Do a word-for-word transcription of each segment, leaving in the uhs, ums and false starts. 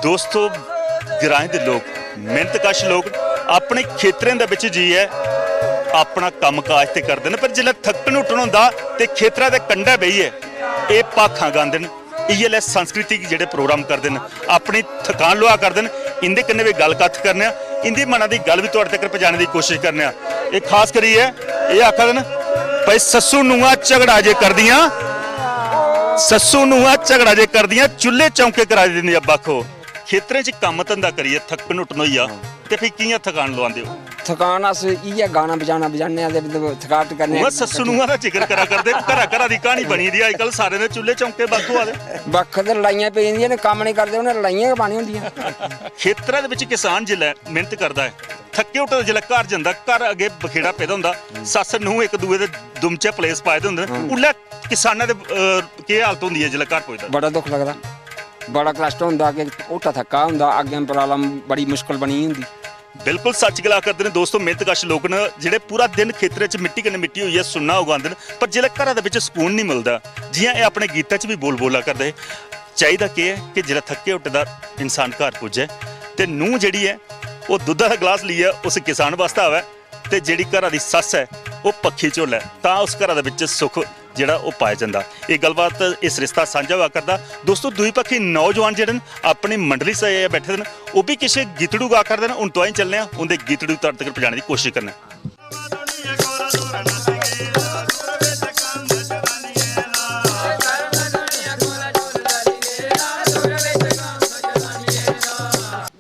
दोस्तो, ग्राएं दे लोक, मेहनतकश लोक अपने खेतरें दे बिच जाइयै अपना कम्म काज ते करदे न, पर जिसलै थक्कन हुट्टन होंदा ते खेतरा दे कंढै बेहियै एह् भाखां गांदे न। इ'यै लेह् सांस्कृतिक जेह्ड़े प्रोग्राम करदे न, अपनी थकान लुहा करदे न। इं'दे कन्नै बी गल्ल कत्थ करने आं, इं'दी मना दी गल्ल बी थुआढ़े तगर पजाने दी कोशिश करने आं। एह् खास करियै एह् आखा दे न, भाई, सस्सू नूंहां झगड़ा जे करदियां, सस्सू नूंहां झगड़ा जे करदियां, चुल्हे चौंके कराई दिंदियां बक्ख। खेतरें च कम्म धंधा करियै थक्कन हुट्टन होई जा, ते फ्ही कि'यां थकान लुआंदे ओ? थकान अस इ'यै गाना बजाना बजाने आं ते मतलब थकावट करने आं। उ'आं सस्सू नूंहां दा जिक्र करा करदे, घरा घरा दी क्हानी बनी दी अजकल, सारें दे चुल्हे चौंके बक्ख होआ दे। बक्ख ते लड़ाइयां पेई जंदियां न, कम्म निं करदे, उ'नें लड़ाइयां गै पानियां होंदियां। खेतरा दे बिच किसान जिसलै मेहनत करदा ऐ, थक्के हुट्टे दा जिसलै घर जंदा, घर अग्गें बखेड़ा पेदा होंदा, सस्स नूंह् इक दूए दे दुमचै पलेस पाए दे होंदे न, हम्म। उल्लै किसानै दे, अ, केह् हालत होंदी ऐ जिसलै घर पुजदा? बड़ा दुख लगदा, बड़ा कश्ट होंदा कि हुट्टा थक्का होंदा, अग्गें प्रॉब्लम बड़ी मुश्कल बनी दी होंदी। बिल्कुल सच्च गला करदे न दोस्तो, मेहनतकश लोक न जेह्ड़े पूरा दिन खेतरे च मिट्टी कन्नै मिट्टी होइयै सुन्ना उगांदे न, पर जिसलै घरा दे बिच सकून निं मिलदा, जि'यां एह् अपने गीतै च बी बोल बोला करदे हे, चाहिदा केह् ऐ कि जिसलै थक्के हुट्टे दा इंसान घर पुज्जै ते नूंह् जेह्ड़ी ऐ ओह् दुद्धा दा गलास लेइयै उस किसान बास्तै आवै ते जेह्ड़ी घरा दी सस्स ऐ ओह् पक्खी झोलै, तां उस घरा दे बिच सुख जेह्ड़ा ओह् पाया जंदा। एह् गल्लबात, एह् सरिस्ता सांझा होआ करदा। दोस्तो, दूई पक्खी नौजवान जेह्ड़े न, अपनी मंडली सजाइयै बैठे दे न, ओह् बी किश गीतड़ू गा करदे न। हून तुआहीं चलने आं, उं'दे गीतड़ू थुआढ़े तगर पजाने दी कोशश करने आं।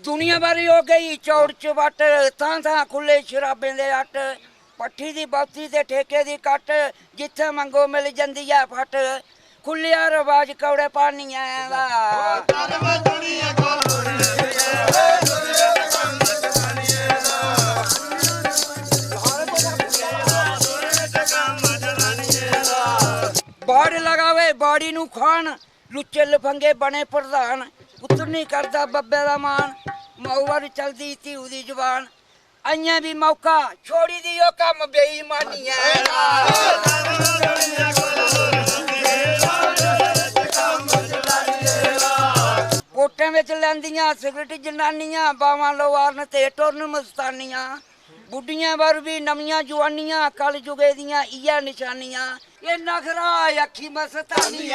दुनिया भरी हो गई चौड़ चबट्ट, थां थां खु'ल्ले शराबें दे अट्ट। पट्ठी दी बौती ते ठेके दी कट्ट, जित्थै मंगो मिल जंदी ऐ फट्ट। खु'ल्लेआ रवाज कौड़े पानियै दा। बाड़ लगावे बाड़ी नू खान, लुच्चे लफंगे बने प्रधान। पुत्तर निं करदा बब्बै दा मान, माऊ पर चलदी ध्यू दी जबान। अइयां बी मौका, छोड़ी देओ कम्म बेईमानी ऐ। वोटें बिच लैंदियां सिगरट जनानियां, बावां लोआरन ते टुरन मस्तानियां। बुड्ढियें पर बी नमियां जुआनियां, कल जुगे दियां इ'यै नशानियां। एह् नखरा अक्खी मस्तानी ऐ।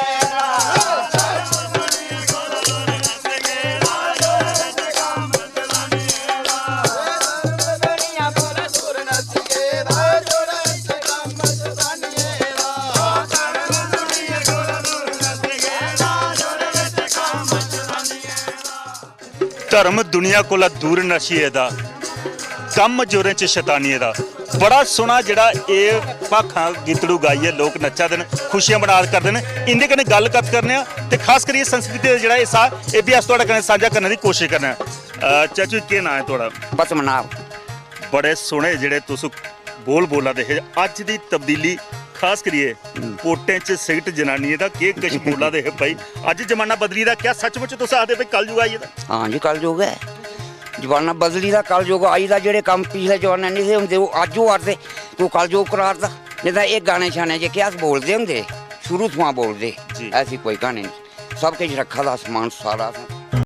धर्म दुनिया कोला दूर नस्सी गेदा, कम्म जोरें च शतानियें दा। बड़ा सोह्ना जेह्ड़ा एह् भाखां गीतड़ू गाइयै लोक नच्चा दे न, खुशियां मना करदे न। इं'दे कन्नै गल्ल कत्थ करने आं ते खास करियै संस्कृति दा जेह्ड़ा हिस्सा, एह् बी अस थुआढ़े कन्नै सांझा करने दी कोशश करने आं। अ, चाचू, केह् नांऽ ऐ थुआढ़ा? पद्मनाभ। बड़े सोह्ने जेह्ड़े तुस बोल बोला दे हे, अज्ज दी तब्दीली, खास करियै हम्म। कोटें च सिगट जनानियें दा केह् किश बोला दे हे भाई? अज्ज जमाना बदली दा, क्या सचमुच तुस आखदे भाई कलयुग आई गेदा? हां जी, कलयुग ऐ। जमाना बदली दा, कलयुग आई दा। जेह्ड़े कम्म पिछले जमाने नेईं हे होंदे, ओह् अज्ज होआ दे, ते ओह् कलयुग करा दा। नेईं तां एह् गाने शाने जेह्के अस बोलदे होंदे हे, शुरू थमां बोलदे, जी। ऐसी कोई क्हानी नेईं। सब किश रक्खा दा समान सारा असें।